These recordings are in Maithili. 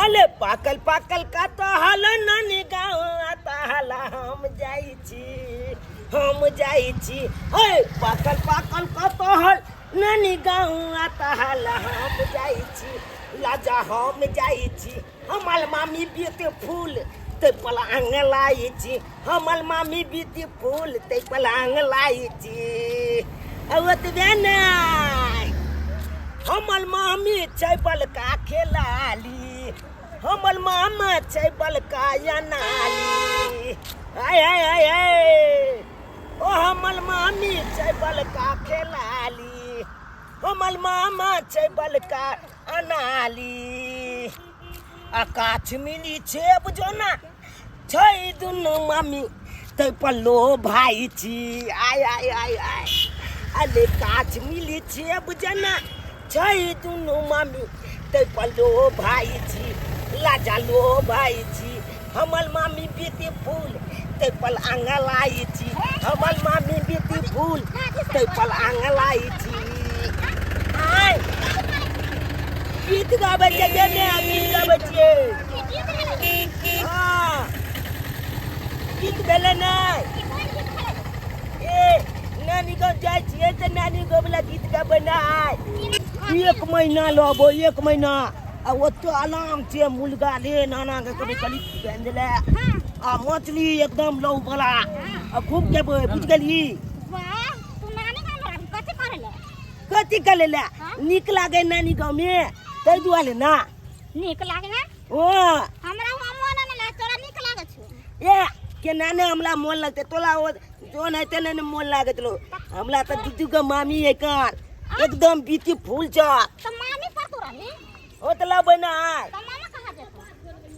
अले पाकल पाकल कटहल नानी गाँव आता हम जाइ छी, हम जाइ छी। हे पाकल पाकल कटहल नानी गाँव आता हम जाइ छी, लाजा हम जाइ छी। हमर मामी ब्यूटीफुल ते पलांग लाई छी, हमर मामी ब्यूटीफुल ते पलांग लाई छी। ओतबे नहि, हमर मामी छै बलका खेलाली, हमर मामा छै बलका अनाली। आय आय आय आय, ओ हमर मामी छै बलका खेलाली, हमर मामा छै बलका अनाली। आकाश मिली छै बुझो ना छै दुनू मामी तै पल्लो भाई छी। आय आय आय आय, अले काछ मिली छै बुझना छै दुनू मामी तै पल्लो भाई छी, लाजा लो भाई छी। हमर मामी ब्यूटीफुल तै पल आंगलाई छी, हमर मामी ब्यूटीफुल तै पल आंगलाई छी। आय गीत गाबै छियै गे ने, गीत गाबै छियै। हँ, गीत भेलै नहि। ए नानी गाँव जाइ छियै तऽ नानी गाँववला गीत गाबै नहि। एक महीना लबो, एक महीना आ ओतो आराम छै। मुर्गा ले नाना के कभी कली बान्हि देले आ मछली एकदम लौ वाला आ खूब खेबै, बुझि गेलही? वाह, तू नानी गाँव में रहबी, कथी करै ले? कथी करै ले? नीक लागे नानी गाँव में ताहि दुआरे ना। नीक लागे ना? ओ हमरा हुआं मोन नहि लागे, तोरा नीक लागे छौ? ए केना ने हमरा मोन लगतै? तोला ओ जोन हेतै ने मोन लागत लो। हमरा तऽ दू दू गो मामी एकर एकदम ब्यूटीफुल छ। तऽ मामी पर तू रहली? ओ तऽ लबै ना आय। तऽ मामा कहाँ जेतौ?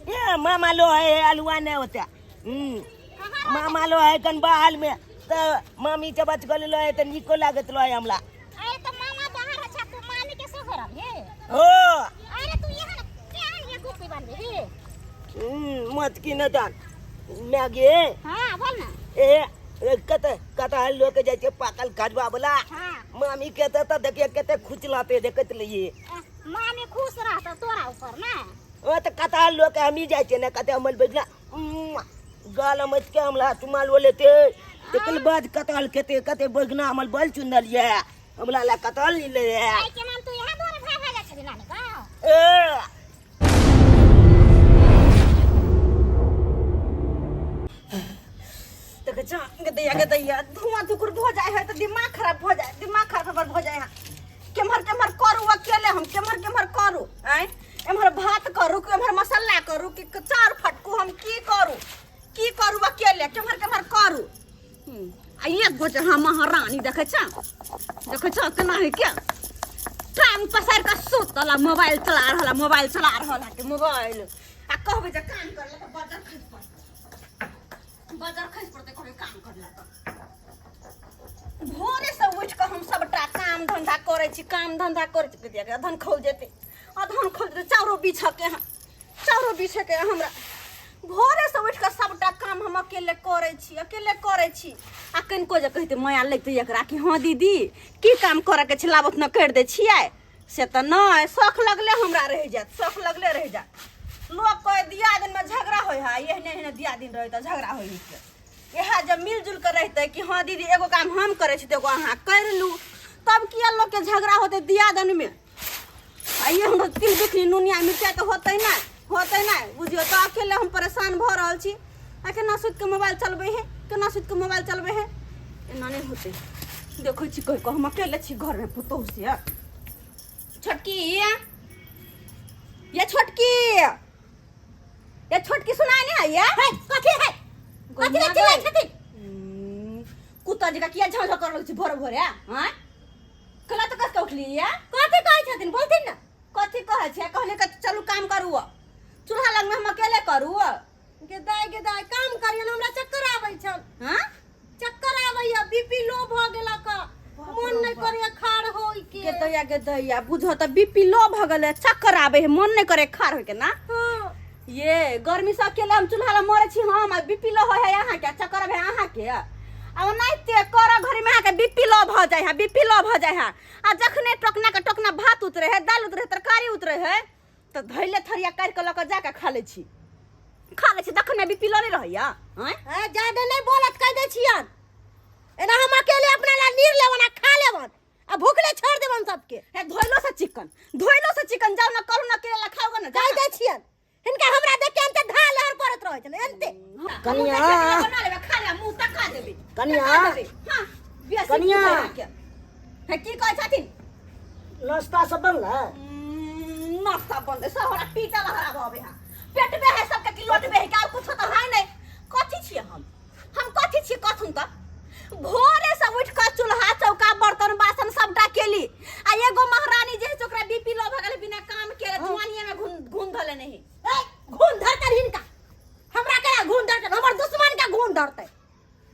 ए मामा लो है अलुआ नहीं होता। कहाँ? मामा लो है कन बाहर में, तऽ मामी चबच गेल लो है तऽ नीको लागत लो है हमरा। अरे तऽ मामा बाहर है, तू मामी के संग रहली? ओ अरे तू यहाँ ना केहन ये गुप्ती बनबी रे? मत की न दान मैगे। हाँ बोल ना। ए कत कटहल लोके जाइ छै पाकल खजबा वाला। हाँ। मामी के तऽ देखिए कते खुश लाते देखत लिए। मामी खुश रहता तोरा ऊपर ना? ओ तऽ कटहल लोके हमही जाइ छियै ने, कते हमर बैठला गाल मच के हमरा चुमा लो लेते। तकर बाद कटहल खेते कते बैगना हमर बल चुनल ये हमरा ला कटहल नहीं ले। आई के नाम तू यहाँ द्वारा भाग भाग जाइ छली नानी गाँव? ए देखै छ गे दैया, गे दैया, धुआं धुकुर भऽ जाइ है तऽ दिमाग खराब भऽ जाइ, दिमाग खराब भऽ जाइ है। केम्हर केम्हर करू अकेले हम, केम्हर केम्हर करू? आँय, एम्हर भात करू कि एम्हर मसाला करू कि चाउर फटकू? हम की करू, की करू अकेले, केम्हर केम्हर करू? आ एक गो जे हाँ महारानी देखै छ, देखै छ केना है के टांग पसारि कऽ सुतल आ मोबाइल चला रहल है, मोबाइल चला रहल है के मोबाइल। आ कहबै जे काम कर ले तऽ बजर खसि पड़तै, बजर खसि पड़तै कहबै काम कर ले तऽ। भोरे से उठि कऽ हम सबटा काम धंधा करै छी, काम धंधा करै छी। के अधन खौल जेतै, अधन खौल जेतै, चाउरो बिछऽ के हँ, चाउरो बिछऽ के हमरा। भोरे से उठि कऽ सबटा काम हम अकेले करै छी, अकेले करै छी। आ कनिको जे कहितै माया लगितै एकरा कि हँ दीदी की काम करऽ के छै, लाबत न करि दै छियै, से तऽ नहि। शौख लगले हमरा रहि जायत, शौख लगले रहि जायत। लोक कहै दियादिनमे झगड़ा होइ है, एहने एहने दियादिन रहै तऽ झगड़ा होइ है। इएह जब मिलजुल कऽ रहितै कि हँ दीदी एगो काम हम करै छी तऽ एगो अहाँ करि लू, तब किया लोकके झगड़ा होतै दियादनमे? आ ये हमर तिल बिखनी नुनिया मिरचाइ तऽ होतै नहि, होतै नहि। बुझियौ तऽ अकेले हम परेशान भऽ रहल छी। आ केना सुति कऽ मोबाइल चलबै है, केना सुति कऽ मोबाइल चलबै है? एना नहि होतै। देखै छी कहि कऽ हम अकेले छी घरमे पुतोहु से। छोटकी ये, छोटकी ये, छोटकी सुनाइ नहि है ये? है कथी है, कथी रे चिल्लाइ छथिन? कुत्ता जकाँ किया झाँझ कर लगै छी भोरे भोरे? आँय, कला तऽ कस कऽ उठली ये? कथी कहै छथिन, बोलथिन ने। कथी कहै छै? कहले कि चलू काम करू, चूल्हा लगमे हम अकेले करू? गे दाइ, गे दाइ, काम करियन, हमरा चक्कर आबै छल। हाँ, चक्कर आबैया, बीपी लो भऽ गेलक, मन नहि करैया खाड़ होय के। गे दैया, गे दैया, बुझो तऽ बीपी लो भऽ गेलै, चक्कर आबै है, मन नहि करे खाड़ होय के ना? हाँ। ये गर्मी से अकेले हम चूल्हा लग मरै छी हम, आ बीपी लो होय है अहाँके, चक्कर आबै है अहाँके। आ ओनाहिते कर घड़ी में अहाँके बीपी लो भऽ जाइ है, बीपी लो भऽ जाइ है। आ जखने टोकना के टोकना भात उतरे है, दालि उतरे है, तरकारी उतरे है, तऽ धैले थरिया काटि कऽ लऽ कऽ जाकऽ खा लै छी, खा लै छी। तखन मे बीपी लो नहि रहैया? आँय, ए, ज्यादा नहीं बोलत, कह दे छियन। एना हम अकेले अपना ला नीर लेवन आ खा लेवन आ भूखले छोड़ देवन सबके। हे, धोइलो से चिकन, धोइलो से चिकन। जाओ ना, करू ना, केला खाओ ना। कह दे छियन, हिनका हमरा देख के एनते धा लहर करत रहै छन एनते। कनिया। बना लेबे, खा ले, मुंह तका देबे। कनिया। तका देबे। हां, बेसी कनिया। के हे, की कहै छथिन? नाश्ता सब बनलै? नाश्ता बंद है, सब हमरा पीटा लहरा भवे है, पेट में है सबके कि लोट में है कि और कुछ तो है नहीं। कथी छियै हम? हम कथी छियै कथुन? त भोरे से उठ के चूल्हा चौका बर्तन बासन सबटा केली आ एगो महारानी जे है से ओकरा बीपी लो भऽ गेलै बिना काम के, जुआनिये में घुन घुन धले नहीं। ए, घून धरतन हिनका, हमरा केना घून धरतन? हमर दुश्मन के घून धरतै।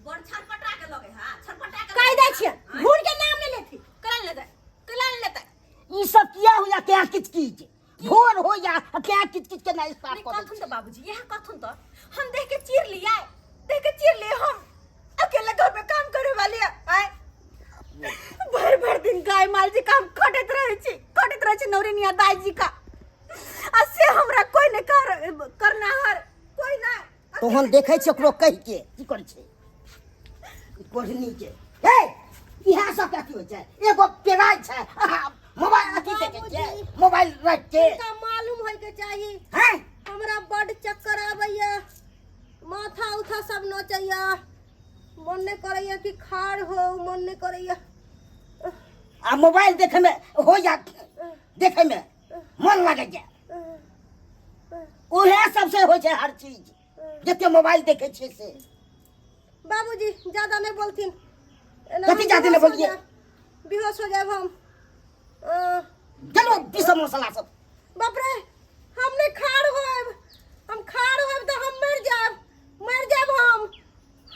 बड़ छरपटा के लगे हां, छरपटा के। कह दै छियन, घून के नाम ले लेथी। कला लेतै, कला लेतै। ई सब किया होइया? क्या किच किच भोर हो या क्या किच किच के नहीं स्टार्ट नहीं कर दै कथुन त बाबूजी, यह कथुन त हम देख के चीर लिया, देख के चीर लिए। हम अकेले घर में काम करे वाली आए, भर भर दिन गाय माल जी का हम खटैत रहै छी, खटैत रहै छी नौरिनिया दाई जी का, आ से हमरा कोई नहीं कर करनाहर कोई ना। तोहन देखै छै ओकरो कहि के की करै छै कोढ़नी के। हे, इएह सब के अथी होइ छै। एगो पेराइ छै, अहाँ मोबाइल अथी देखै छै, मोबाइल राखि के। हिनका मालूम होय के चाही। हैं? हमरा बड चक्कर आबैया, माथा उथा सब नोचैया, मन नहीं करैया कि खाड़ हो, मन नहीं करैया। आ मोबाइल देखै में हो जा, देखै में मन लागै छै। उएह सबसे होइ छै हर चीज, जते मोबाइल देखै छियै से। बाबूजी, ज्यादा नहीं बोलथिन एना। कथी हम ज्यादा नहीं बेहोश हो बोलिए? जायब, बेहोश हो जायब हम। चलो, पीसब मसाला सब। बाप रे, हम नहीं खाड़ होब। हम खाड़ होब तो हम मर जायब, मर जायब हम।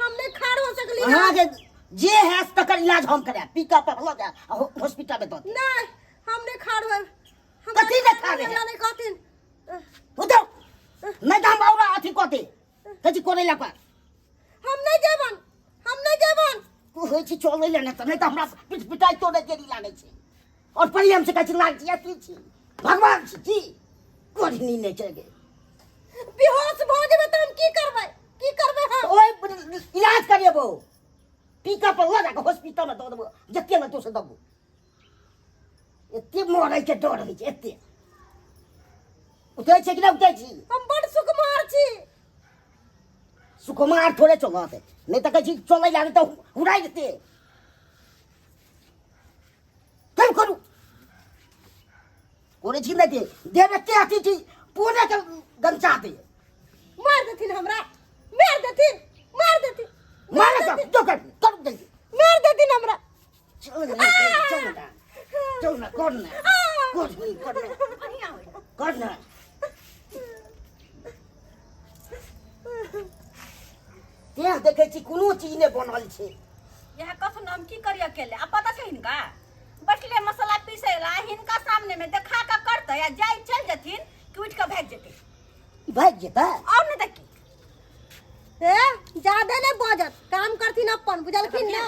हम नहीं खाड़ हो सकली। अहाँके जे है तकर इलाज हम करायब। पिकअप पर लऽ जायब आ हॉस्पिटल में दऽ देब। नहीं, हम नहीं खाड़ होब। हमरा कथी नहीं खाड़ है? हमरा नहीं कहथिन। उठो, नहीं तऽ हम और अथी कऽ दे कथी करै लए कर। हम नहीं जेबन, हम नहीं जेबन। तू होइ छै चलै लए, नहि तऽ, नहि तऽ हमरा पिट पिटाइ तोड़े देरी लागै छै। और प्रेम से कहै छै लाग छी, अथी छी, भगवान छी की कोढ़नी नहि छै गे। बेहोश भऽ जेबै तऽ हम की करबै? की करबै हम? ओहि इलाज करेबो, पिकअप पर लऽ जाकऽ हॉस्पिटल में दऽ देबो। जते लगतौ से देबो। एते मरै के डर होइ छै, एते उतरै छै कि नहि उतरै छी? हम बड सुकुमार छी। सुकुमार थोड़े चलत। नहि तऽ कहै छी चलै लए तऽ उड़ाइ जेतै। करू करू करै छी नहि दे देह एते अथी छी पूरे के गमछा दे। मार देथिन हमरा, मार देथिन, मार देथिन। मारे तो जो कर करू जल्दी। मार देथिन हमरा। चल ना, चल ना, चल ना, कर ना, कर नहीं, कर ना। बढ़िया होई। कर ना। तें देखै छी कोनो चीज नहि बनल छै। यह कथुन हम की करी अकेले? आ पता छै हिनका बैठले मसाला पीसे ला, हिनका सामने में देखा के करते आ जाय चल जथिन कि उठ के भाग जेते। भागि जेतै? और नहीं तऽ की। ए, ज्यादा नहीं बजत, काम करथिन अपन, बुझलखिन ना?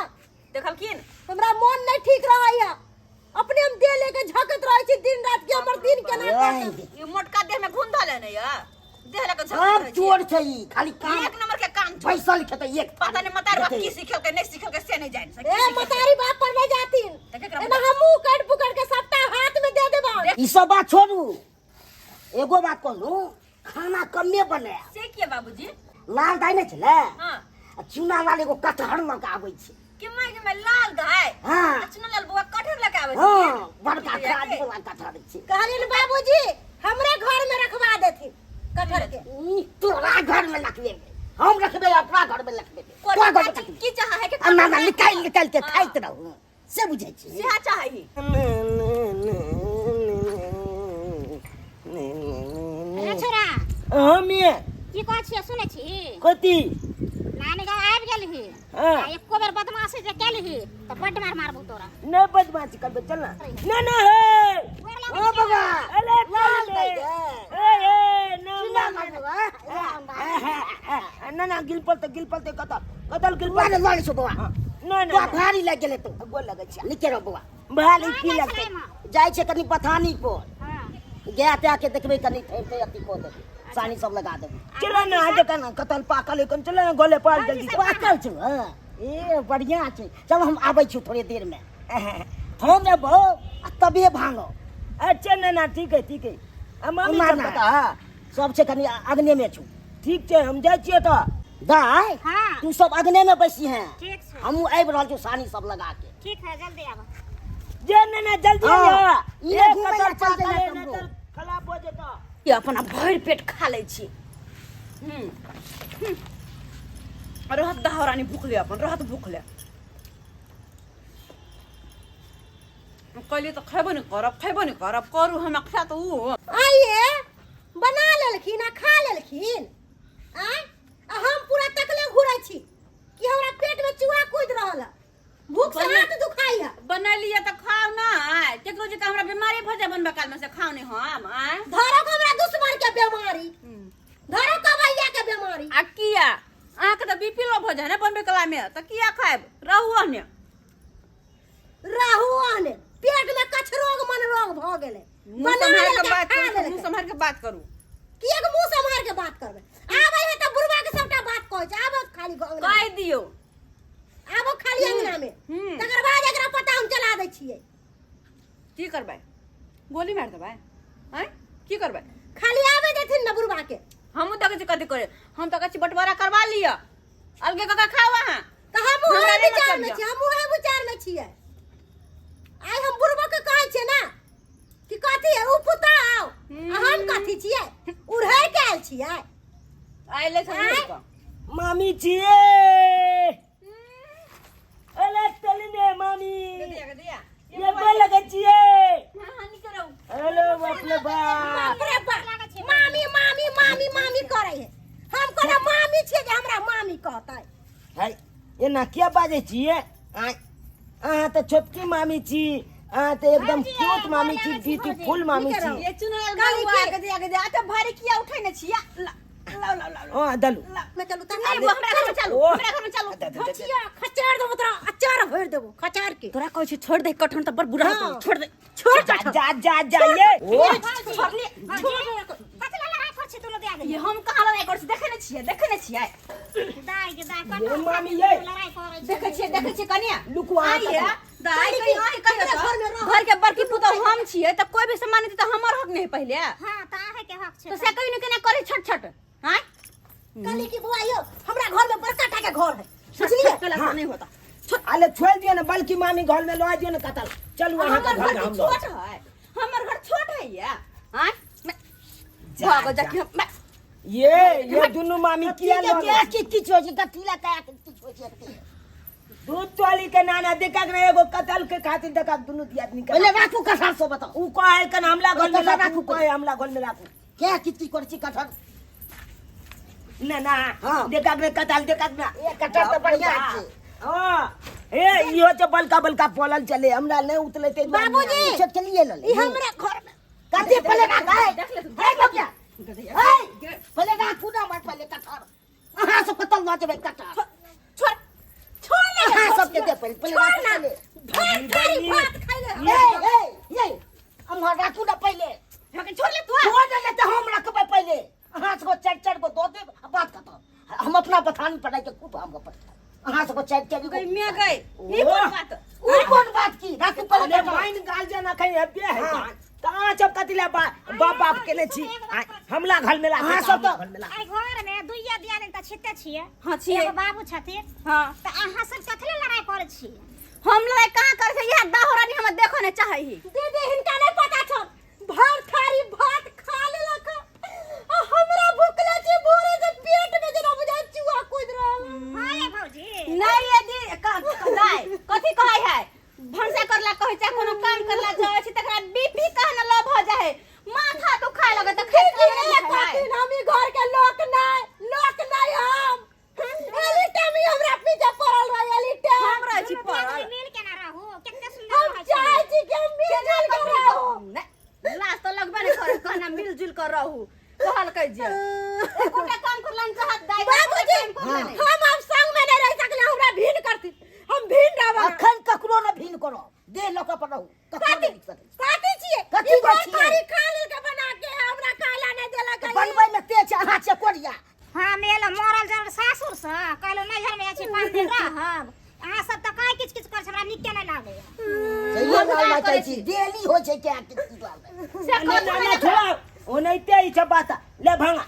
देखलखिन? हमरा मन नहीं ठीक रहैया, अपने हम देह लेके झकत रहै छी दिन रात के, हमर दिन केना कटत? ई मोटका देह में घुन धले नहीं है, देह लके झकत सब रहै छै। चोर छै ई, खाली काम एक नंबर के काम चोर। बैसल खेतै एक। पता नहीं मतार बाप देखै। की सिखलकै नहीं सिखलकै से नहीं जान सकै। ए, मतारी बाप पर नहीं जाथिन। तऽ केकरा? एना हम मुंह काट पुकड़ के सबटा हाथ में दे देबन। ई सब बात छोड़ू, एगो बात कहलू, खाना कमे बने। से किया बाबूजी? लाल दाइ नहि छलै? हाँ। आ चूना लाल एगो कटहर लऽ कऽ आबै छै। के my के my, लाल दाइ? हाँ। आ चुना लाल बौआ कटहर लऽ के आबै छै? हाँ, बड़का की काज के? वाला कटहर छै। कहलिन बाबूजी, हमरे घर में रखवा देथिन कटहर के। ई तोरा घर में रखबे, हम रखबे अपना घर में रखबे, तोरा घर में रखबे? की चाहे है के? आ ना ना, निकालि निकालि के हाँ। खाइत रहू से बुझै छी। सेहा चाही। रे छोरा। हमे। की कहै छियै, सुनै छी? कथी? नानी गाँव आबि गेलही? हाँ। आ एको बेर बदमाशी जे केलही तऽ बड्ड मार मारबू तोरा। नहि बदमाशी करबै, चल ना। ना ना, हे गोर ओ लागै छियौ। बाबा, अरे लाल चल दाइ रे। गे। ए ए, ना चूना ना लाल ना ना, गिल पड़तै, गिल पड़तै। कतऽ कतऽ गिल बौआ पड़तै? लऽ लै छौ बौआ। ना ना बौआ ना। भारी लागि गेलै तो। गोर लगै छै। नीके रह बौआ। भारी की कहाँ जाइ लगतै? छलै माँ? जाइ छै कनि बथानी पर। हाँ। गाय ताय के देखबै कनि थैर थैर अथी कऽ देबै, सानी सब लगा देबै। चलो ना देखा ना कतल पाकल है, चलो ना गले पाल जल्दी। पाकल छौ? हँ, ए बढ़िआँ छै। चल हम आबै छी थोड़े देर में, हम एबौ आ तबे भांगो। अच्छा ना ना, ठीक है ठीक है। आ मामी ना, सब ना। कता? हाँ सब छै कनि अगने में छौ। ठीक छै, हम जाइ छियै तऽ। दाय हाँ। तू सब अगने में बैसी हैं, ठीक छै। हमहूँ आबि रहल छी सानी सब लगा के। ठीक है, जल्दी आबो। जे ना ना, जल्दी हाँ, आइए। ई ने ए, घूमै कतल लए चल पाकल जइहे है, कमरो। नहि तऽ खराब हो जेतौ। ये अपना भरि पेट खा लै छी। हम्म, हम्म। रहत दहरानी भूखले, अपन रहत भूखले। कहलियै तऽ खयबो नहि करब, खयबो नहि करब, करू हमरा खायत उ। आइए बना लेलखिन आ खा लेलखिन। आँय, आ हम पूरा तकले घुरै छी कि हमरा पेट में चूहा कूद रहल है, भूख से हाथ दुखाई है। बनेलियै तऽ खाउ ना, केकरो जे हमरा बीमारी भऽ जाय बनबे काल में से खाउ नहि हम। आँय, धरक हमरा दुश्मन के बीमारी, धरक कबैया के बीमारी। आ किया अहाँके तऽ बीपी लो भऽ जाय ने बनबे कला में, तऽ किया खायब? रहू अहने, रहू अहने। पेट में कछ रोग मन रोग भऽ गेलै। मुँह बना सम्हारि के लेलकै, बात खा करू, मुँह लेलकै। सम्हारि के बात करू। किएक मुँह सम्हार के बात करबै? आबै है तऽ बुढ़वा के सबटा बात कहै छै। आबो खाली अंगना, कहि दियौ। आबो खाली अंगना में, तकर बाद एकरा पता हम चला दै छियै। की करबै? गोली मारि देबै? आँय, की करबै? खाली आबै देथिन ने बुढ़वा के। हमहूँ देखै छी कथी करे। हम तऽ कहै छी बंटवारा करवा लिअ, अलगे कऽ के खाउ अहाँ। तऽ हम हमरा ओहे नहि विचार मतलब में यऽ। छियै, हम ओहे विचार में छियै। आइ हम बुढ़बो के कहै छियै ने कि कथी है उ पुता आओ, आ हम कथी छियै? उड़ै के आयल छियै। आइ ले छै आँय? कऽ। मामी छियै, अरे चल ने मामी। दिया दिया। ये गोर लगै छियै। हाँ हाँ, निक रहू। हेलो, बाप रे बाप। बाप रे बाप, मामी मामी मामी मामी करै है। हम कोना मामी छियै जे हमरा मामी कहतै? है, एना किया बाजै छियै? आँय, अहाँ तऽ छोटकी मामी छी, अहाँ तऽ एकदम भौजी, क्यूट मामी छी, गोर लागै छी भौजी। ब्यूटीफुल मामी नीके छी। रहू। ये चुनल कहली गौआ की? के दिया के दिया। अच्छा, भारी किया उठै ने छिया? ला लाओ लाओ लाओ। हँ, दलू। में चलू तऽ। नहीं, वो हमरा घर में चलू, ओह। हमरा घर में चलू। खचिया खचार देबो तोरा, अचार भरि देबो खचार के। तोरा कहै छी छोड़ दे कठन, तऽ बड़ बुरा होतौ। हाँ। छोड़ दे, छोड़ जा कठन। जा जा जा ये ओ। छोड़ ले। कथी लए लड़ाइ करै छी दुनू दियादनी? ये हम कहाँ लड़ाइ करै छी? देखै ने छियै, देखै ने छियै। दाय के दाय, ये कटहर मामी, खातिर ये। लड़ाइ करै छी। देखै छियै, देखै छियै कनिया। लुकू अहाँ। आइए दाइ, कहली कहीं की, अहीं कहियो हमरा तऽ घरमे रह। घर के बड़की पुतहु हम छियै तऽ कोइ भी सामान देतै तऽ हमर हक नहि है पहिले? हाँ, तऽ अहाँके हक छै। तऽ से कहियो ने केना करै छट छट। आँय, कहली कि बौआ यौ, हमरा घर में बड़का टा के घर है, बुझलियै? कला से नहीं होता। अरे छोड़ दियो ने, बल्कि मामी घर में लऽ दियो ने कतल। चलू अहाँके हमर घर घर में हम की लऽ छोट है? हमर घर छोट है या? आँय, जा, भागो जा। जा कि हम ये दुनू मामी किया के लड़? के की किछु होइ छै? कथी लए कया किछु होइ छै एते? दूध टोली के नाना देखा ने, एगो कतल के खातिर देखा दुनू दियादनी के। पहिले राखू कठहर सो बताउ। उ कहे कन हमला घर में कटहर राखू, राखू। उ कहे हमला घर में राखू। के किच किच करै छी कटहर? ना ना। हाँ। देखा ने कतल, देखा ना। ए कटहर तऽ बढ़िया छै। हाँ, ए इहो जे बलका बलका पलल चले, हमरा नहीं उतले ते। बाबूजी, छोट के लिए लऽ ले। ई हमरा घर में कथी? पहिले राख। है देख ले तू। है बकिया, है पहिले राखू ना हमर पहिले कटहर। अहाँ सब कतऽ लऽ जेबै कटहर? छोड़, छोड़ ने। अहाँ सबके दे, पहिले पहिले छोड़ राखू ना। पहिले। भरि थारी भात खाइ ले। ए ए ये अम्हर राखू ना पहिले। हके छोड़ ले तू। छोड़ दे तऽ हम रखबै पहिले। अहाँ सबके चारि चारि गो दऽ देब आ बात खतम। हम अपना बथान पर राखि के खूब हम अपन। अहाँ सबके चारि चारि गो गई मैं गई, ई कोन बात? उ कोन बात की? राखू पहिले अरे कटहर। माइन गाल जना कहीं हेबे है। हाँ। तऽ अहाँ सब कथी लए बाप बाप केने छी? आँय, हमला घर में राखू। अहाँ सब तऽ- घर में राखू। आइ घरमे दुइया दियादनी तऽ छिते छियै। हाँ, छियै। एगो बाबू छथिन। हाँ। तऽ अहाँ सब कथी लए लड़ाइ करै छी? हम लड़ाई कहाँ करै छी? इएह दाहोरानी हमरा देखऽ नहि चाहै ही। दीदी, हिनका नहीं पता छौ, भर थारी भात खा लेलक आ हमरा भुखले छी भोरे से, पेट में जेना बुझाइ चूहा कूद रहल है। हाँ ये भौजी। नहीं यदि दाइ कथी कहै है, भनसा करला कहै छै, कोनो काम करला जाइ छै तकरा बीपी कहना लो भऽ जाइ है, माथा दुखाय लगै तऽ खाइत दीदी, खाइत एक दुखाय है। दिन हम ई घर के लोक नहीं, लोक नहीं हम। एनी टाइम ई हमरा पीछे पड़ल रहे, एनी टाइम। हम रहै छी दुनू पड़ल। दियादनी मिल के ना रहू, कते सुन्दर हम रहै छी। चाहै छी कि हम मिल जुल के रहू। नहि, लाज तऽ लगबे नहि करे, कहना मिलजुल कर रहू कहलकै जे एकोटा काम करला नहि चाहत दाइ। बाबूजी, काम करला नहि। हम अब संग में नहीं रह सकले, हमरा भीन करती, हम भीन रहब। अखन ककरो न भीन करब। देह लऽ कऽ अपन रहू, कतौ नहि लिख सकै छी। कथी छियै? कथी ई छियै? थारी खा लेलकै बना के, हमरा खाला नहि देलक। बनबै मे तेज छै, अहाँ छियै कोरिया। हम एलहुँ मरल जरल सासुर से, कहलहुँ नैहर में जाइ छी, 5 दिन रहब। अहाँ सब तऽ काहे किच किच करै छी? हमरा नीके नहि लागैया। सहिए लाल कहै छी, डेली होइ छै क्या किच किच लाल। से ना कथी? ना, छोड़ा, ओनाहिते ई सब बात। ले भांगा,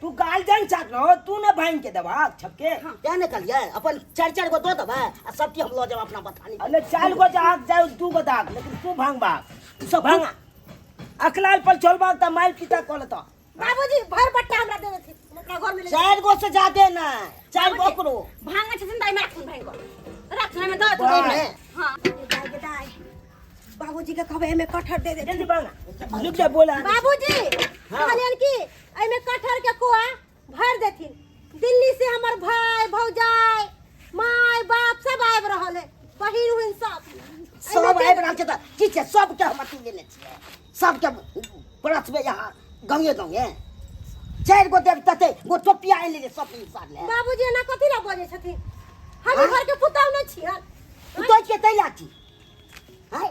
तू गाल जन चाट न, तू ने भांग के दबा छपके। तें ने कहलियै, अपन चारि चारि गो दऽ देबै आ सबके हम लऽ जायब अपना बथानी। अरे चार गो दाग जाए, दू गो दाग, लेकिन तू भांग बाग सब भांगा अखलाल पर चलबा त माइल पिता कह लेता। बाबूजी, भर बट्टा हमरा दे देथिन, हम अपना घर में ले। चारि गो से जादे नहि, चारि गो ओकरो। भांगे छथिन तऽ एहिमे राखथुन, भांगि कऽ राखथुन एहिमे दऽ बाह। देथुन। हँ। दाय गे दाय, बाबूजी के कहबै एमे कटहर दे दे। जल्दी भांगा, रुक जा, बोला। बाबूजी, कहलियन कि एमे कटहर के कोआ भर देथिन। दिल्ली से हमर भाई, भौजाई, माय बाप सब आबि रहल है, बहिन उहिन सब। सब आबि रहल छै तऽ की छै? सबके हम अथी लेने छियै, सबके परसबै यहाँ गाँवे गाँवे। चारि गो देब तते गो टोपिया आनि लेलियै सब इंसान ले। बाबूजी, एना कथी लए बजै छथिन? हम हाँ? घर के पुतहु नहि छियन? तो के तै लाठी हाय।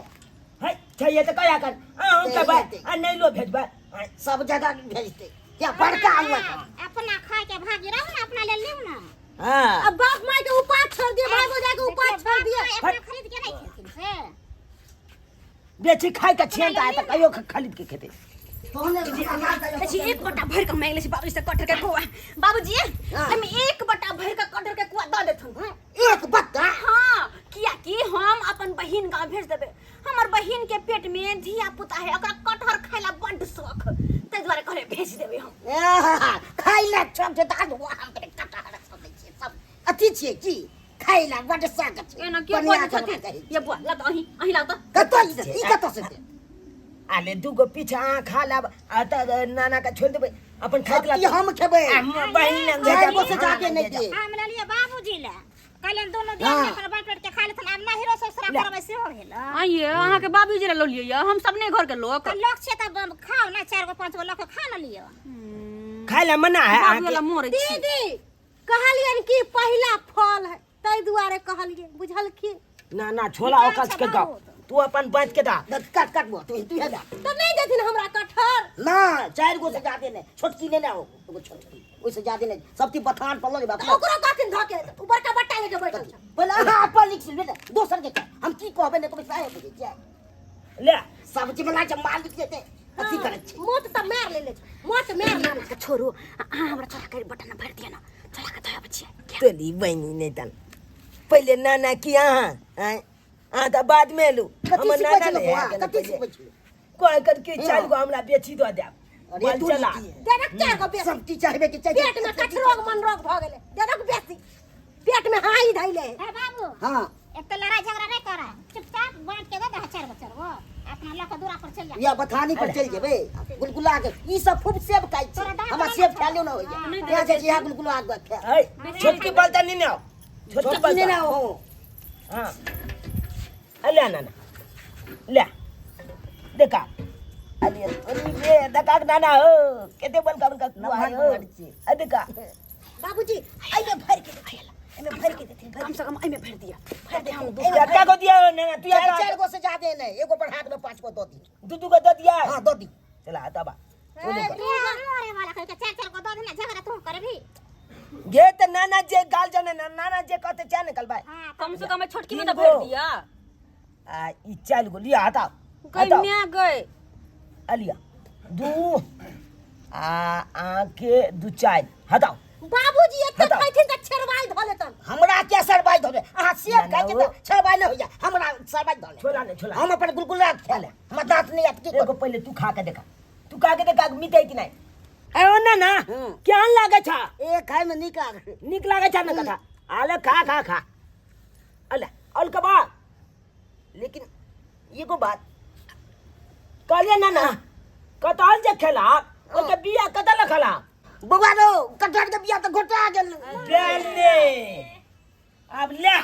है चाहिए तो कया कर आ हम के बा आ नहीं लो भेजबा। सब जगह भेजते या बड़का आलू। अपना खाय के भागी रहू ने, अपना लेल लेऊ ने। हां। अब बाप माय के उपास छोड़ दिए, भाई भौजाई के उपास छोड़ दिए। अपना खरीद के नहीं खेथिन से। बेची खाय के छियन त आय त कहियो खरीद के खेते। छी एक बट्टा भरि कऽ मांगि लै छी बाबूजी से कटहर के कुआ। बाबूजी, हम एक बट्टा भरि कऽ कटहर के कुआ दऽ देथुन। एक बट्टा? हाँ, कियाकि हम अपन बहिन गाँव भेज देबै। हमर बहिन के पेट में धिया पुता है, ओकरा कटहर खाय ला बड्ड शौक, ताहि दुआरे कहले भेज देबै हम। खाइ ला शौक छै तऽ आलू हम कने कटहर सब दै छियै, सब अथी छियै की खाइ ला बड्ड शौक छै। एना क्यों बढ़िआँ बजै छै हमरा छथिन? कहै ये बुआ ला तऽ, अहीं अहीं लाउ तऽ। कतऽ ई ई कतऽ से देत? आले दू गो पीछा अहाँ खा लेब आ त नाना के छोड़ देबै, अपन खाय की हम खेबै? बहिन लग। चारि गो से जादे नहि दे। हम लेलियै बाबूजी ले, कहलियनि दुनू दियादनी अपन बाँटि बाँटि के खा लेथिन। आब नहिरो ससुरा करबै सेहो भेल। आइये अहाँके बाबूजी लए लऽ लियै, हम सब नहि घर के लोक। तऽ लोक छियै तऽ खाउ ने, चारि गो पाँच गो लऽ कऽ खा ने लिअ। खाय ला मना है बाबू अहाँके? वाला मरै छी। दीदी, कहलियन कि पहिला फल है, ताहि दुआरे कहलियै, बुझलखिन? ना ना, छोला निकाल ओकस छै के गप। बहुत। तू अपन बाँट के दा। काट काट बुआ, तू तू हे जा। तऽ नहि देथिन हमरा कटहर? ना, चारि गो से जादे नहि। छोटकी लेने आओ एगो छोटकी, ओहिसँ जादे नहि। सब चीज बथान पर लऽ जेबै तऽ अपना। ओकरो कहथिन धऽ के, ओ बड़का बट्टा लेके बैठल छै। पहिले अहाँ अपन लिख ले ने, दोसर के हम की कहबै? नहि कहबै सएह बुझै छियै। ले। सब्जी बला के मालिक जेतै अथी करै छै। मोट तऽ मारि लेले छै, मोट मारि लेले छै। छोड़ू, अहाँ हमरा चोरा के बटन भरि दिअ ने, चोरा के धोए आबै छियै। तोली बहिनी, नहि तन पहिले नाना की अहाँ आँय? अहाँ तऽ बाद मे एलू। कथी हमर सिखबै नाना छलहुँ ने बौआ? आयल कथी पहिले। सिखबै छलहुँ? कह कर के चारि गो हमरा बेची दऽ देब। अरे बल तू चला। देलक चारि गो बेसी। सब चीज चाहबे के चाही। पेट में कठरोग मन रोग भऽ गेलै, देलक बेसी, पेट में हाई धैले है। हे बाबू। हाँ। एक तऽ लड़ाई झगड़ा नहि करऽ, चुपचाप बाँटि के दऽ दह चारि गो चारि गो, अपना लऽ कऽ दूरा पर चलि जा। या बथानी पर चलि जेबै। गुलगुला के ई सब खूब सेब खाइ छै। तोरा दाँत हमरा नहि सेब छौ। खायलो न होइया, तें जाइ छी इएह गुलगुला के खाय। है छोटकी बलता नहीं आओ, छोटकी छोटकी ने बलता ना हो। हाँ, ले नाना, ले देखा। अरे तोरी रे, देखा नाना हो केते बलका बलका कुआ है हो। आ देखा। बाबूजी, एहिमे भरि के देथिन, एहिमे भरि के देथिन, भरि कम से कम एहिमे भरि दिअ, भरि दे हम। क्या को दिया हो नाना तू? चारि यार चारि गो से जादे नहि, एगो बढ़ा देबै, पाँच गो दऽ दी। दू दू को दे दिया। हाँ, दऽ दी। चला तबा। मरे वाला कह के चारि चारि गो दऽ दे ने, झगड़ा तू करबी। गे त नाना जे गाल जाने ना, नाना जे कहते चाहे निकल भाई। हाँ। कम से कम छोटकी में तीन तऽ भरि गो। दिअ। आ ई चारि गो लिया, हटाओ। गई हटाओ। म्या गई। आ लिया दू आ आके दू चारि, हटाओ। बाबूजी, एते हटाओ। खैथिन तऽ छेरवाइ धऽ लेतन। हमरा के सरबाइ धरे? अहाँ सेब ना, खाइ छी ना, तऽ छरबाइ नहि होइया, हमरा सरबाइ धरे। छोला ने छोला। हम अपन गुलगुला खाय ले, हमर दाँत नहि आयत की एगो करू? पहिले तू खा के देखा, तू खा के देखा मिटै कि नहि। ए ओ ना ना, केहन लागै छ? ए, खाय में नीक लागल। नीक लागै छ ने कथा? आले खा खा खा, अले अल के बा। लेकिन एगो बात कहलिए ना ना, कतहल जे खेला ओके बिया कतऽ लखला? बौआ रो, कटहर के बिया तऽ घोटा गेल। बेले अब ले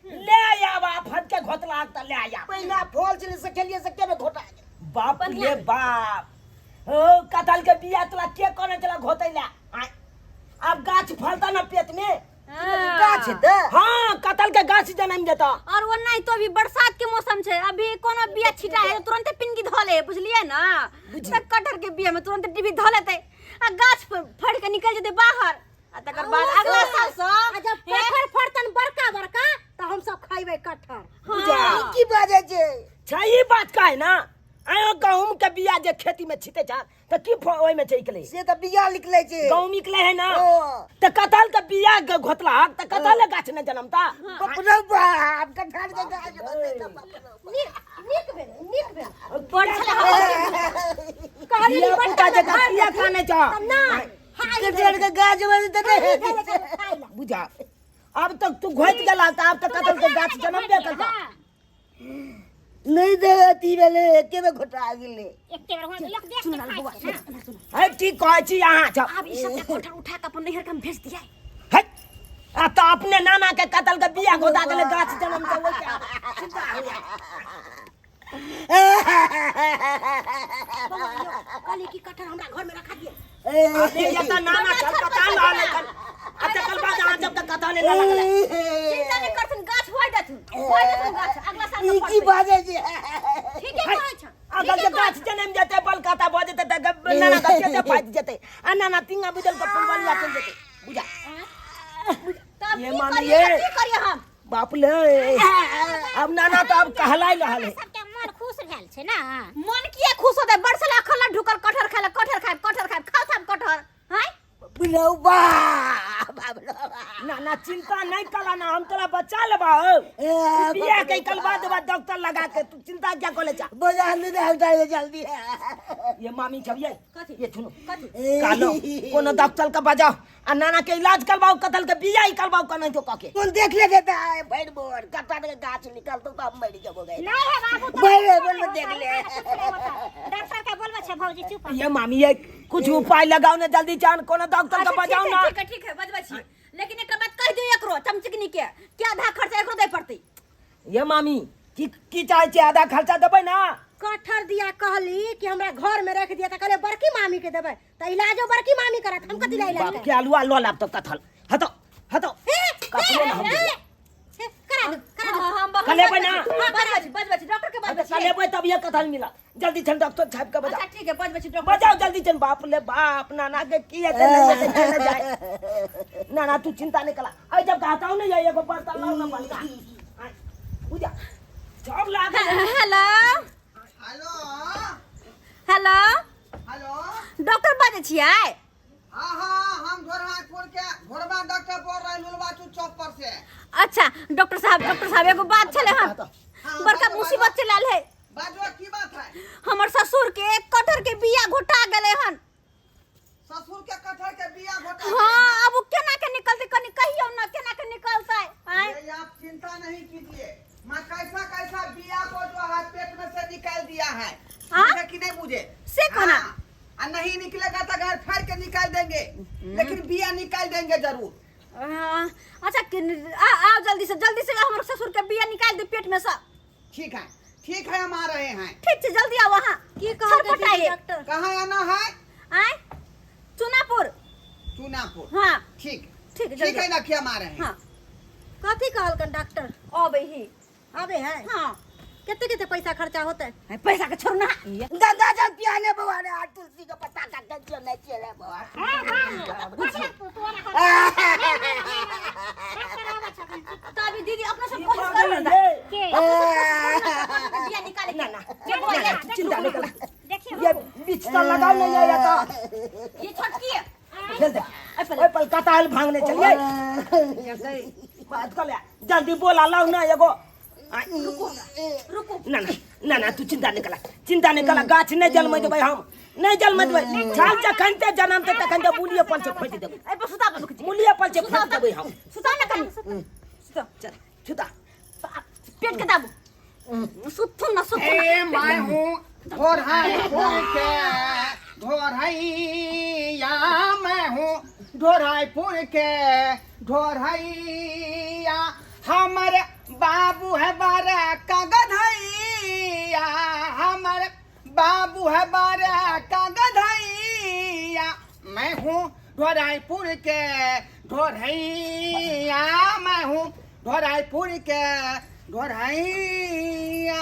ले आब आफत के घोतला तऽ ले आब। पहिला फल छलै से खेलियै से केना घोटा गेल? बाप रे बाप, ओ कटहल के बिया तोरा के कहने छला घोतै ला? आँय, आब गाछ फलता ना पेट में। गाछ हेतै? हाँ, कटहल के गाछ जनम जेता। और वो नहीं तो अभी बरसात के मौसम छै, अभी कोनो बिया छिटा है तुरंत पिनकी धऽ ले, बुझलिए ना? त कटहर के बिया में तुरंत डिबी धऽ लेतै आ गाछ फड़ के निकल जेतै बाहर, आ तकर बाद अगला साल आ से जब कटहर फड़तन बड़का बड़का तऽ हम सब खैबै कटहर। बुझा। ई की बाजै छै? छै ई बात काहे ना? आयो गहूम के बिया जे खेती में छिटे छा त की ओय में निकले? से तऽ बिया निकलै छै। गहूम निकले है ना? ओ। त कटहल के बिया घोतला त कटहल के गाछ ने जनमता। बाप रे बाप, कटहल के गाछ बनतै तऽ बाप रे बाप। नीक नीक भेल, नीक भेल। बड़ छलै। कहली धिया बड़का पुता जकाँ घर किया देखी, कानै छौ? तऽ नहि, हाय कटहल के गाछ बनतै तऽ नहि भेलै हेतै। खाइ लए। बुझा, अब तक तू घोति गेला त आब त कटहल के गाछ जनमबे करता। नहि दे अथी भेलै, एके बेर घोटा गेलै। एके बेर हुआं लोक देख के खाइ छै ना। है की कहै छी अहाँ सब? आब ई सब कटहर उठा के अपन नैहर के हम भेज दिया। है आ त अपने नाना के कटहल के बिया घोटा गेलै, गाछ जनमतै, ओइ के चिंता होइया। बौआ यौ, कहली कि कटहर हमरा घर में रखा दिए। अरे ये त नाना छटपटा रहल है। आ तकर बाद अहाँ जब तक कटहल ना लगलै। चिंता नहीं करथुन, गाछ होय देथुन, होय देथुन गाछ अगला साल ई के की फड़तै। बाजै छै? ठीके कहै छ। अगर जे गाछ जनम जेतै, बलकाता भऽ जेतै तऽ नाना के पेटे फाटि जेतै आ नाना तिंगा बुझल के फुलबलिया चलि जेतै। बुझा। तब ये की मामी करिए? ये। की करिए हम? बाप ले, अब नाना तो अब कहलाई रहल है। सबके मन खुश भेल छै ना? मन किया खुश होतै? बरसला खला ढुकल कटहर खाला, कटहर खाएब, कटहर खाएब, खाओ सब कटहर। हैं? बुझौ बाप, बाप रे बाप। ना ना, चिंता नहीं कला ना, हम तोरा बचा लेबा। ए, बिया के कलवा देबा डॉक्टर लगा के, तू चिंता क्या करे चा? बजा नहीं दे जल्दी। ये मामी छब ये। कथी? ये सुनो। कथी? कालो कोनो डॉक्टर के बजाओ आ नाना के इलाज करवाओ, कटहल के बिया ही करवाओ कने तो कके। कोन देख ले देता है भरि बोर कटहल के गाछ निकलतो तऽ हम मरि जेबो गए। नहीं है बाबू तो भरि बोर में देख ले। डॉक्टर के बोलबो छै भौजी चुप। ये मामी ये कुछ उपाय लगाओ ना जल्दी चान, कोनो डॉक्टर के अच्छा, बजाओ ठीक ना। है, ठीक है, ठीक है, बजबै छी, लेकिन एकटा बात कहि दियौ एकरो चमचिकनी के कि आधा खर्चा एकरो दै पड़तै। ये मामी की की चाहे छै? आधा खर्चा देबै ना? कटहर दिया कहली कि हमरा घर में रख दिया तऽ कहले बड़की मामी के देबै, तऽ इलाजो बड़की मामी करत, हम कथी ला इलाज बाप करब? के आलुआ लऽ लाब तऽ कटहल हतो हतो ककरो ना हम देबै। हे, करा दे, करा दे। हाँ, हम कलेबै ना? हाँ, बजबै छी, बजबै छी, डॉक्टर के बजबै छी। लेबै तब ये कटहल मिला। जल्दी छन डॉक्टर साहब के बजाओ। अच्छा ठीक है, बजबै छी डॉक्टर। बजाओ जल्दी छन। बाप ले बाप, नाना के की है? नहीं हेतै, चले जाए। नाना तू चिंता नहीं कला, आई जब कहता हूं ना, ये एगो बर्तन लाओ ना बड़का। आय, बुझा सब लाग। Hello. Hello. Hello. Hello. Doctor बाजै छियै? हाँ हाँ, हम घोरहापुर के घोरबा डॉक्टर बोल रहे हैं, लुलवाचू चौक पर से। अच्छा डॉक्टर साहब, डॉक्टर साहब, एगो बात छलै हन। हाँ, बड़का बाजू, मुसीबत बाजू। चलल है। बाजू, की बात है? हमर ससुर के कटहर के बिया घोटा गेलै हन। ससुर के कटहर के बिया घोटा? हाँ, अब उ केना के निकलतै, कनी कहियौ ना केना के निकलतै? आँय? ये आप चिंता नहीं कीजिए, मैं कैसा कैसा बिया को जो है पेट में से निकाल दिया है। हाँ? बुझे कि नहीं बुझे? से कोना? हाँ, आ नहीं निकलेगा तो घर फाड़ के निकाल देंगे, लेकिन बिया निकाल देंगे जरूर। हाँ, अच्छा आओ जल्दी से, जल्दी से हमर ससुर के बिया निकाल दे पेट में से। ठीक है, ठीक है, हम आ रहे हैं। ठीक छै, जल्दी आओ अहाँ। की कहलकै छटपटाइए। डॉक्टर? कहाँ आना है? आँय, चुनापुर। चुनापुर? हाँ। ठीक। ठीक है, ठीक जल्दी। है, रखिए, हम आ रहे हैं। हाँ। कथी कहलकन डॉक्टर? अबै ही। आबे है? हाँ। कते कते पैसा खर्चा होतै? है, पैसा के छोड़ू ना। गंगा जल पियाने बौआ रे, आ तुलसी के पत्ता काटै छियै, नहि छियै रे बौआ। तो अभी दीदी अपना सब कोशिश करू ना। के? बिया निकाले ना ना। के बौआ, ये चिंता नहीं कला। देखियो। ये बीच तो लगाओ ना, ये तो ये छोटकी है। खेल दे। ओए पल कटहल भांगने चलिए, बात कर ले, जल्दी बोला लाओ ना एगो। रुकू। ना ना ना ना, तू चिंता नहीं कला, चिंता नहीं कला, गाछ नहीं जन्म देबै हम, नहीं जन्म देबै। छाल जखन ते जनमते तखन ते मूलिये पर से खोजि देबै। ए पर सुता, रुक। मूलिये पर से खोजि देबै हम। सुता ना कनी, सुता। चल छुता। पेट के दाबू, सुथुन ना, सुथुन। ए मैं हूँ घोरहापुर के ढोरैया, मैं हूँ ढोरहापुर के ढोरैया, हमर बाबू है बड़ा का गधैया, हमर बाबू है बड़ा का गधैया, मैं हूँ ढोराईपुर के ढोरैया, मैं हूँ ढोराईपुर के ढोरैया।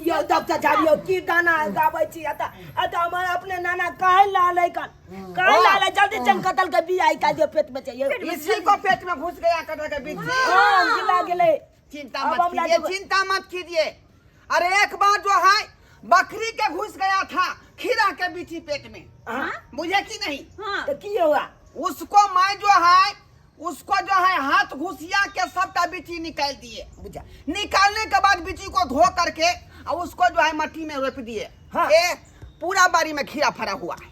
यौ डॉक्टर साहब यौ, की गाना गाबै छी? एतऽ एतऽ हमर अपने नाना काहे लाल है कन, काहे लाल है? जल्दी चल कतल के बिया निकाल दियौ, पेट में चाहिए। इसी को पेट में घुस गया कटहल के बीच। हाँ, गिला गेलै। चिंता अब मत हम कीजिए, लाजो- चिंता मत कीजिए। अरे एक बार जो है बकरी के घुस गया था खीरा के बीची पेट में। हाँ। बुझे कि नहीं? हाँ। तो की हुआ? उसको मैं जो है उसको जो है हाथ घुसिया के सबटा बीची निकाल दिए। बुझा। निकालने के बाद बीची को धो करके और उसको जो है मट्टी में रोप दिए। हाँ। ए पूरा बारी में खीरा फरा हुआ है।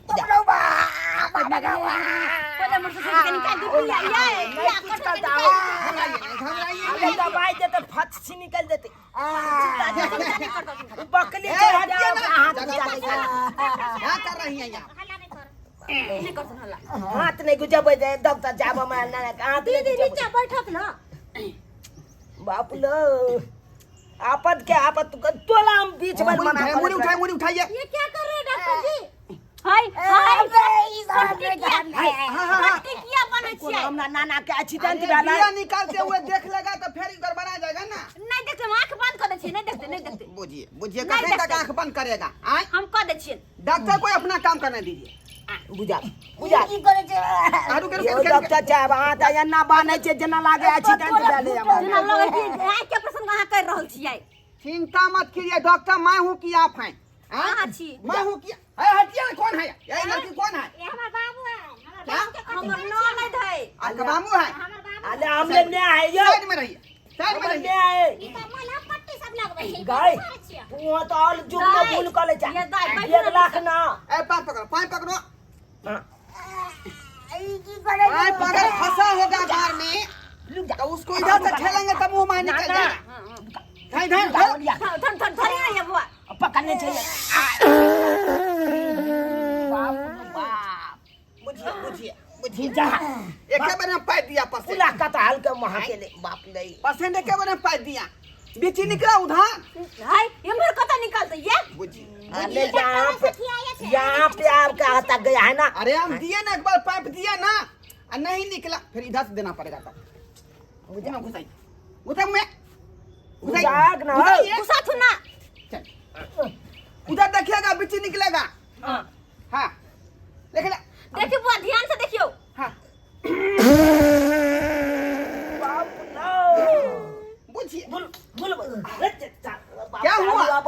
पहिले मोर ससुर के निकाल दी बिया ये बिया कुछ कटहल के करता निकाल हो। घबराइए घबराइए अरे नहीं। दवाई देते फट से निकल देते। बकली ए, के हटिए हटिया ना। हाथ जगह गुजा पर ले। क्या कर रही हैं यहाँ? हल्ला नहीं कर। नहीं करतन हल्ला। हाथ नहीं गुजबै दे डॉक्टर साहब, हमरा नाना के हाथ नहीं दीदी गुजबै। नीचा बैठत ना। बाप लो, आपद के आपद तोला हम बीच में मुड़ी मना उठाइए, मुड़ी उठाइए, मुड़ी उठाइए। ये क्या कर रहे हैं डॉक्टर जी? हाय हाय, हाँ हाँ हाँ। पट्टी किया बनै छियै? हमरा नाना के एक्सीडेंट अरे, भेलै। बिया निकालते हुए देख लेगा तो फिर गड़बड़ा जाएगा ना। नहीं देखते, हम आंख बंद कर दै छियै। नहीं देखते, नहीं देखते। बुझिए बुझिए, नहीं कखन तक देखते। आंख बंद करेगा? आय हम कह दै छियै। डॉक्टर को अपना काम करने दीजिए। बुझा बुझा। आ, रुके रुके यौ रुके। डॉक्टर साहब, अहाँ तऽ एना बान्है छियै जेना लागे एक्सीडेंट भेलै हमरा। जेना लगै कि आँखि के ऑपरेशन अहाँ कर रहल छियै। चिंता मत कीजिए डॉक्टर, मैं हूँ कि आप हैं? आय? अहाँ छी। मैं हूँ कि ए हटिए ना, कौन है ये लड़की, कौन है? ये हमर बाबू है, हमर क्या? बाबू के कथी हमर करै ननद छियै? है। आपका मामू है? हमर बाबू। अरे हमले ने आए यौ। साइड में रहिए, साइड में हमले रहिए। ने आए। ई तऽ मलहम पट्टी सब लगबै छै, ई गाय कथी करै छियै? तू तऽ ऑल जुग में दाइ, भूल कऽ लै ये दाइ, छै। बैठू एक ना। लाख ना। ए पाँव पकड़ो, पाँव पकड़ो। हाँ। पाँव पकड़, फंसा होगा बाहर में तो उसको इधर से ठेलेंगे तब मुंह में निकल ना, जाएगा। धर धर धर। धर धर धरी ना ये बुआ। पकड़ने चाहिए। बाप रे बाप। बुझिए बुझिए बुझिए। जा। एक बार में पाइप दिया पसे। पूरा कटहल के वहाँ के ले बाप ले। पसेंट एक बार में पाइप दिया, बीची निकला उधर। हाय, एम्हर कतऽ निकलतै ये? बुझिए। अरे यहाँ पे, यहाँ पे आपका आता गया है ना। अरे हम दिए ना, एक बार पाइप दिया ना और नहीं निकला, फिर इधर से देना पड़ेगा तब। बुझे घुसाई घुसाई मैं घुसाई। घुसाक ना। घुसाइए। घुसा थु ना। चल उधर देखिएगा, बीची निकलेगा। हाँ देख ले। देखियो बुआ, ध्यान से देखियो। हाँ। बाप लो। बुझिए। बुल बुल। क्या हुआ?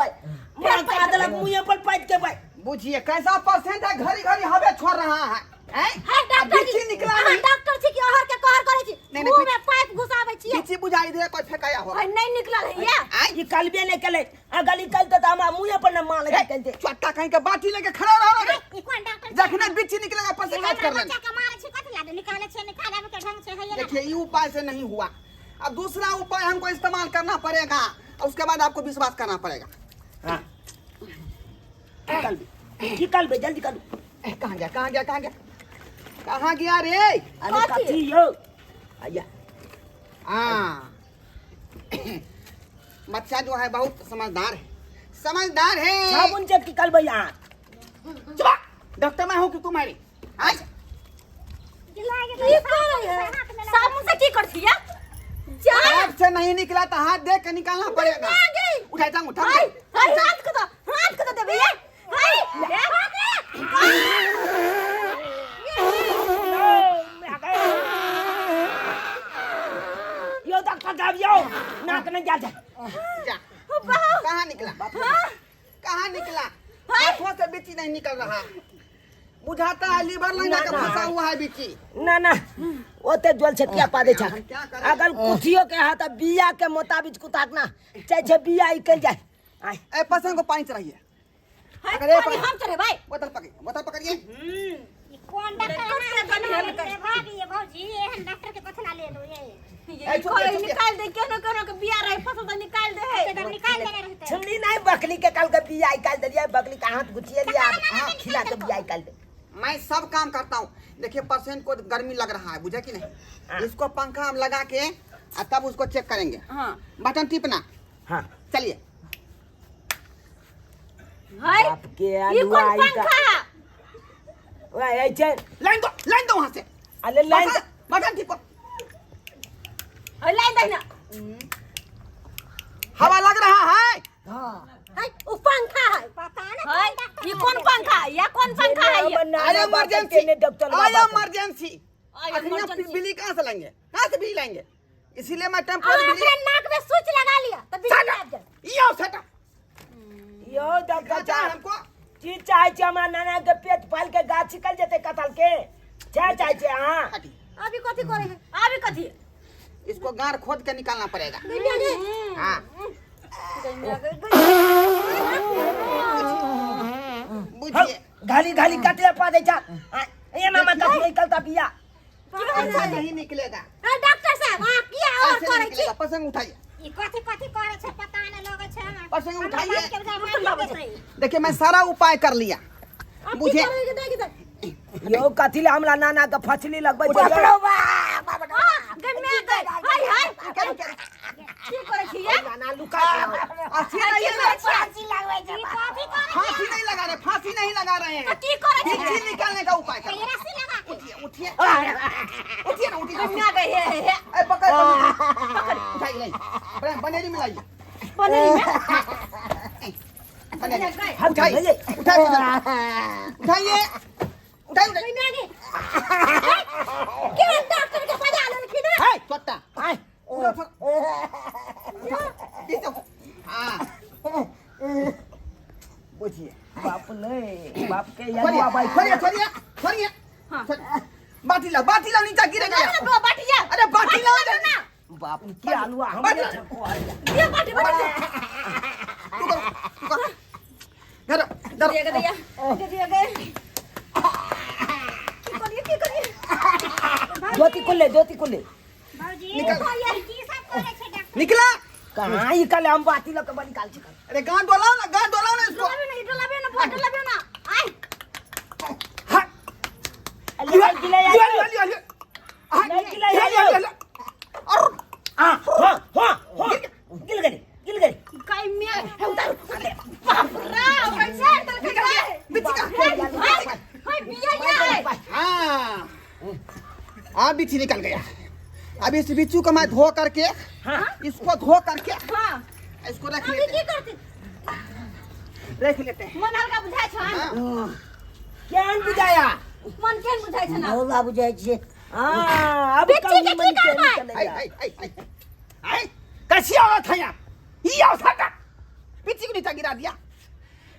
मैं का देलक मुँहे पर पाइप के भाई। बुझिए कैसा परसेंट है, घड़ी घड़ी हवे छोड़ रहा है। हैं? है डॉक्टर जी, बीची निकला अहाँ नहीं। डॉक्टर छी कि अहर के कहर करै छी? नहीं, नहीं, मुंह में पाइप घुसाबै छियै। बीची बुझाई दे कोई फेंकाया होगा। हाय, नहीं निकलल है ये। आय ई कलबे नहीं कले, अगर ई कलते तो हमरा मुँहे पर न मार लगे कलते। चट्टा कहीं के बाटी लेके खड़ा रहो रे। ई कोन डॉक्टर छी? जखने बीची निकलेगा पर से ये काट हमरा कर लेना। बच्चा के मारै छी कथी ला? निकालै छियै, निकालै के ढंग से हैये ना। देखिए ये उपाय से नहीं हुआ, अब दूसरा उपाय हमको इस्तेमाल करना पड़ेगा और उसके बाद आपको विश्वास करना पड़ेगा। हाँ की कलबे, की कलबे, जल्दी करू। ए, कहाँ गया कहाँ गया कहाँ गया कहाँ गया रे? अरे कथी यौ? आया। हाँ बच्चा जो है बहुत समझदार है, समझदार है। साबुन से की कलबे यहाँ? चुप, डॉक्टर मैं हूँ कि तुम्हारी? आज की करै है? साबुन से की करथि ये? जा। हाथ से नहीं निकला तो हाथ देख के निकालना पड़ेगा। उठाई टांग, उठा। हाय हाय, हाथ के तो, हाथ के तो देबै ये। हाय यौ डॉक्टर साहब यौ, नाक नहीं जा जा। जा, कहाँ निकला, कहाँ निकला? हाथों से बिची नहीं निकल रहा, बुझाता है लीवर लाइन के फंसा हुआ है बिची। ना ना, ओते जल से किया पादे छा। हम क्या करें? अगर कुथियो के हाथ बिया के मुताबिक कुताक ना चाहे छे बिया निकल जाए। आय। ए पसंद को पानी चढ़ाइए। हाय, अगर ये पानी पानी- हम चढ़ेबै। बोतल पकड़िए, बोतल पकड़िए। ई कोन डॉक्टर है? भाभी ये भौजी एहन डॉक्टर के कथी ला लेलु ये? ये ए, चुप, चुप, चुप। निकाल दे, केनो केनो के बिया रहे फसल तो निकाल दे है। एकदम निकाल देने रहते। छुमनी नहीं, बकली के कल के बिया निकाल दे, बकली का हाथ गुचिए लिया, हां खिला के बिया निकाल दे। मैं सब काम करता हूँ। देखिए पेशेंट को गर्मी लग रहा है, बुझे कि नहीं? इसको पंखा हम लगा के और तब उसको चेक करेंगे। हाँ। बटन टिपना। हाँ। चलिए। हाय, बाप के ई कोन आलू आई का। पंखा? वएह छै। लाइन दो, लाइन दो वहां से। अरे लाइन बटन ठीक कर। अरे लाइन दही ना। हवा लग रहा है। है उ पंखा है। पता नहीं हाय, ये कौन पंखा है? या कौन पंखा है ये? आई इमरजेंसी, डॉक्टर आई बाबा इमरजेंसी। आई अखनिया इमरजेंसी। बिजली कहाँ से लाएंगे? कहाँ से बिजली लाएंगे? इसीलिए मैं और टेम्पोररी अपने बिजली नाक में स्विच लगा लिया तो बिजली आबि जाए। ये आओ सेटा। यो डॉक्टर चाहे साहब हमको की चाहे छै हमरा नाना के पेट फाल के गाछ छिकल जेतै कटहल के चाहे चाहे छै अहाँ। हटी। अभी कथी करे है? अभी कथी? इसको गार खोद के निकालना पड़ेगा। गइया गे। हाँ बुझिए। घाली घाली कटले पा दै छ ये मामा कथी निकलता बिया। ऐसा नहीं निकलेगा। अरे डॉक्टर साहब अहाँ किया और ऐसे करै नहीं छी? निकलेगा। पसंग उठाइए। ई कथी कथी करे छै पता नहीं लगै छै हमरा। पसंग हमरा उठाइए। बाप के बुझाइ मारि देतै। देखिए मैं सारा उपाय कर लिया। अब की बुझे। करे के देख दे। यो कथी ले हमरा नाना के फसली लगबै छै बाप रे बाप, बाप रे बाप। गई मैं गई। हाय हाय, की करै छी ये? नाना लुका फांसी नहीं है ना? फांसी लगबै छै। ई कथी करे फांसी नहीं लगा रहे, फांसी नहीं लगा रहे हैं। की करै छी? बिच्छी निकालने का उपाय कर। छै? रस्सी लगा के। उठिए उठिए उठिए ना, उठिए। गई मैं गई। हे हे हे। अरे पकड़ पकड़, उठाइए लाइए, बनेरी में लाइए। पनीर में बनेरी उठाइए, उठाइए उठाइए उठाइए उठाइए। गइया गे। के डॉक्टर के बजा लेलखिन है? हाय छोटा उठो, उठो। पीछे। हाँ बुझिए। बाप ने बाप के छोड़िए यदुआ बाई छोड़िए छोड़िए छोड़िए। छोड़िए। बाटी लाओ, बाटी लाओ, नीचा गिर गया। बाटी जा। अरे बाटी लाओ ना। बाप के आलुआ हमरे ठको दिया बाटी बाटी। तू करो, तू करो। धरो धरो। दिया दिया दिया गए। की करिए की करिए? ज्योति कुल्ले ज्योति कुल्ले भौजी निकल। ई की सब करे छै डॉक्टर? निकला। कहाँ ई कल हम बाती लके बनी काल छिकल। अरे गांड डोलाओ ना, गांड डोलाओ ना इसको। डोलाबे ना, डोलाबे ना, बहुत डोलाबे ना। आय हाँ। अरे गिले लिया लिया लिया लिया। हाँ, नहीं, लिया लिया, लिया लिया लिया। और हां हां हां हां गिल गई गिल गई। काय मैं हे उतार। बाप रे, कैसे तल निकल गया बिच्छी का। हाय हाय बिया ये। हाँ हाँ बिच्छी निकल गया। अब इस बिच्छू को मैं धो करके, इसको धो करके हां इसको रख अभी लेते की हैं, करती? रख लेते हैं। मन हल्का बुझाइ छ? हाँ। केहन बुझाया? मन केहन बुझाइ छ ना? हौला बुझाइ छै। हां अब बिच्छी के कम की करबै? आई आई आई आई आई कैसी औरत है यहाँ, ये औरत है। बिच्छी को नीचे गिरा दिया।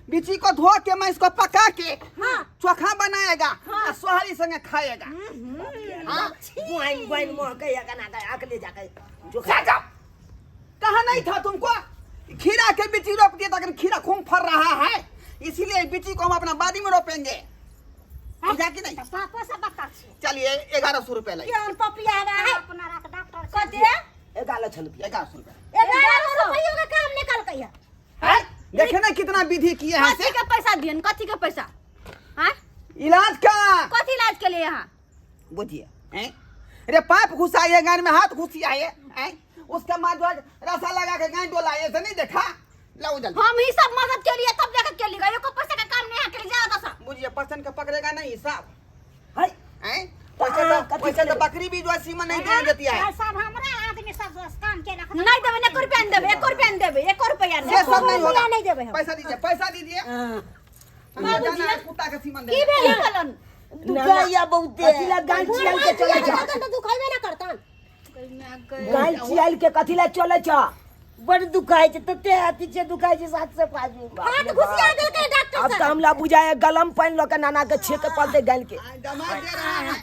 बिच्छी को धो के मैं इसको पका के हाँ। चोखा बनाएगा और सोहरी संगे खाएगा। हाँ। गुआइन गुआइन मोह के या कना के आक ले जाके जो जा जाओ। कहा नहीं था तुमको खीरा के बिच्ची रोप दिया था, लेकिन खीरा खूब फर रहा है, इसीलिए बिच्ची को हम अपना बाड़ी में रोपेंगे। बुझा कि नहीं? तऽ बापो सब बता छै। चलिए 1100 रुपया लाइए। केहन पपिया है? अपना राख डॉक्टर छै। कते? 1100 रुपया। 1100 रुपया। 1100 रुपयो के काम निकल गया। हैं? देखे ना कितना विधि किए हैं कथी से के पैसा दियन? कथी के पैसा? हां इलाज का। कथी इलाज के लिए यहाँ? बुझिए हैं? अरे पाइप घुसाइए गान में, हाथ घुसियाए हैं? उसके बाद जो है रसा लगा के गाय डोलाए, ऐसे नहीं देखा? लाओ जल्दी। हम ही सब मदद के लिए तब जाके के लिए एको पैसा के काम नहीं है के लिए जाओ दसा। बुझिए पर्सन के पकड़ेगा नहीं हिसाब। हाय हैं? पैसे तो कथी पैसे तो चले? बकरी भी जो है सीमा नहीं देने देती है। सब हमरा आदमी सब काम केलक। नहीं देबे, एको रुपया नहीं देबे, एको रुपया नहीं देबे, एको रुपया ये नहीं। सब नहीं होगा। नहीं देबै हम। पैसा दीजिए, पैसा दीजिए। हमको जाना है कुत्ता के सीमन की देने। भेल कहलन? दुखाइया बहुते। कथी ला गाल चियाल के चलै छ? तऽ दुखाइबे ना करतन। गाल चियाल के कथी ला चलै छ? बड़ दुखाइ छै तते अथी छै दुखाइ छै 7 से 5 दिन। हाथ घुसिया देलकै डॉक्टर अब साहब। तऽ हमला बुझाया गलम पानि लऽ के नाना के छेके पलते गाल के। आ, दमा दे रहा है।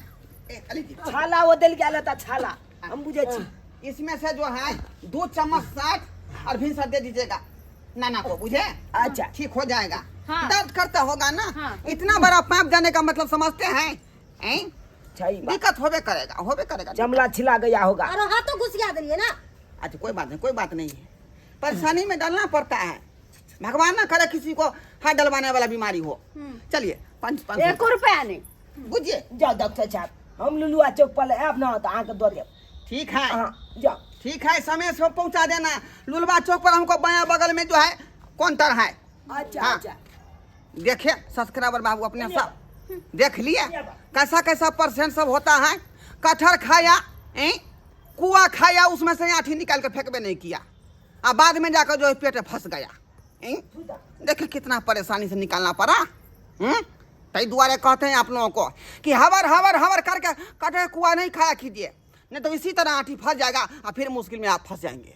ए, अली जी। छाला ओ देल गेल त छाला हम बुझै छी। इसमें से जो है 2 चम्मच 60 और भिनसर दे दीजिएगा नाना को, बुझे? अच्छा। ठीक हो जाएगा। हाँ। दर्द करता होगा ना। हाँ। इतना बड़ा पाइप जाने का मतलब समझते हैं, हैं? सही बात। दिक्कत होबे करेगा, होबे करेगा। चमड़ा छिला गया होगा। आरो हाथो घुसिया देलियै ना। अच्छा कोई बात नहीं, कोई बात नहीं है, परेशानी में डालना पड़ता है। भगवान ना करे किसी को हाथ डलवाने वाला बीमारी हो। चलिए पाँच पाँच एको रुपया नहीं। बुझिए। जाओ डॉक्टर साहब, हम लुलुआ चौक पर आयब ना तऽ अहाँके दऽ देब। ठीक है। हाँ जाओ। ठीक है, समय से पहुंचा देना। लुलवा चौक पर हमको बाया बगल में जो है काउंटर है। अच्छा हाँ। अच्छा। देखिए सब्सक्राइबर बाबू अपने सब। देख लिए कैसा कैसा परसेंट सब होता है। कटहर खाया, कुआ खाया, उसमें से आठी निकाल कर फेंकबे नहीं किया, आ बाद में जाकर जो है पेट में फंस गया। देखे कितना परेशानी से निकालना पड़ा। तई दुआरे कहते हैं आप लोगों को कि हवर हवर हवर करके कटहर कुआ नहीं खाया कीजिए, नहीं तो इसी तरह आठी फंस जाएगा और फिर मुश्किल में आप फंस जाएंगे।